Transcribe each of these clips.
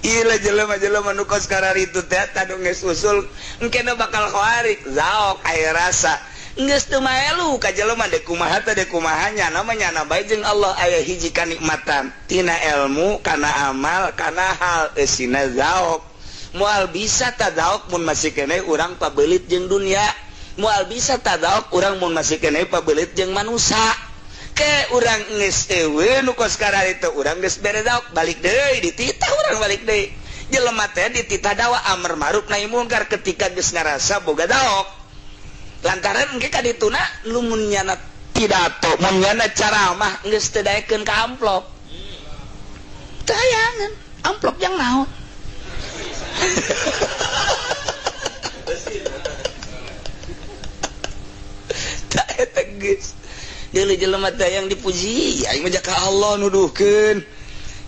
Iya jelema-jelema nu kos kararitu teh tadu geus usul engkena bakal khawarik zaok aya rasa geus teu maelu ka jelema dek kumaha teh dek kumaha nyana mah nyana bae jeung Allah aya hiji kanikmatan tina ilmu kana amal kana hal eusina zaok moal bisa tadaok mun masih keneh urang pabelit jeung dunia moal bisa tadaok urang mun masih keneh pabelit jeung manusia ke urang geus eueuh nu kos kararitu urang geus bere daok balik deui dititah urang balik deui jelema teh dititah dakwah amar ma'ruf nahi mungkar ketika geus ngarasa boga daok lantaran engke ka dituna lumun nyana pidato mun nyana ceramah geus teu daekeun ka amplop teu hayangeun amplop yang naon. Tak eta geus deuleu jelema teh yang dipuji aing mah ka Allah nuduhkeun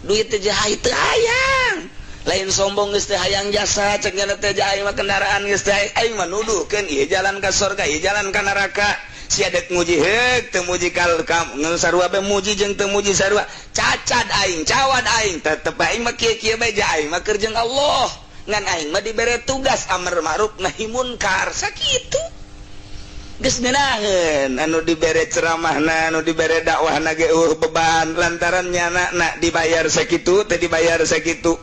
duit teh jahai teu hayang lain sombong geus teu hayang jasa cek nya teh aing mah kendaraan geus teu aing mah nuduhkeun ieu jalan ka surga ieu jalan ka neraka sia dek muji heuk teu muji kal kam ngan sarua bae muji jeung teu muji sarua cacad aing cawad aing tetep aing mah kieu-kieu bae ja aing mah keur jeung Allah ngan aing mah dibere tugas amar ma'ruf nahi munkar sakitu geus ngeunaheun anu dibere ceramahna anu dibere dakwahna ge eueuh beban lantaran nyana na dibayar sakitu teh dibayar sakitu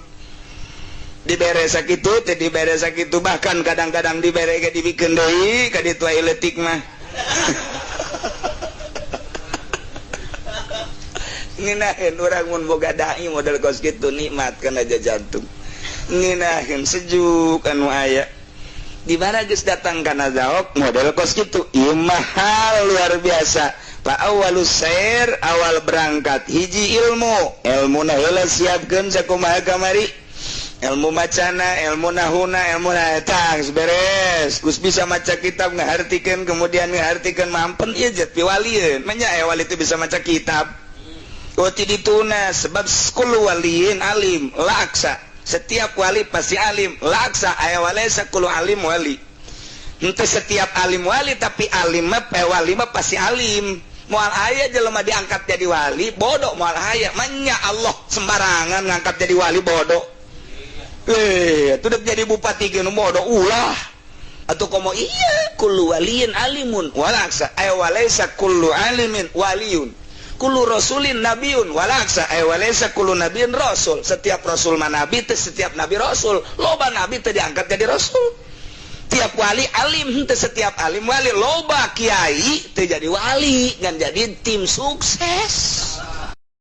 dibere sakitu teh dibere sakitu bahkan kadang-kadang dibere ge dibikeun deui ka ditu aya leutik mah. Ngeunaheun urang mun boga dai model kos kitu nikmat kana jantung ngeunaheun sejuk anu aya di mana geus datang kana zaok model kos kitu ieu mahal luar biasa. Fa awalus sair awal berangkat hiji ilmu ilmuna heula siapkeun sakumaha kamari ilmu macana ilmu nahuna ilmu eta geus beres geus bisa maca kitab ngahartikeun kemudian ngahartikeun mampen ieu jet piwalieun manya aya wali teu bisa maca kitab oh ti dituna sebab kullu waliyin alim laksa setiap wali pasti alim laksa aya walaysa kullu alim wali henteu setiap alim wali tapi alim mah wali mah pasti alim moal aya jelema diangkat jadi wali bodoh moal aya manya Allah sembarangan ngangkat jadi wali bodoh atuh dek jadi bupati ge nu bodoh ulah atuh komo iya kullu waliyin alimun walaksa aya walaysa kullu alimin waliyun kullu rasulin nabiyun walaksa ay walaysa kullu nabiyin rasul setiap rasul mah nabi teu setiap nabi rasul loba nabi teu diangkat jadi rasul tiap wali alim henteu setiap alim wali loba kiai teu jadi wali ngan jadi tim sukses.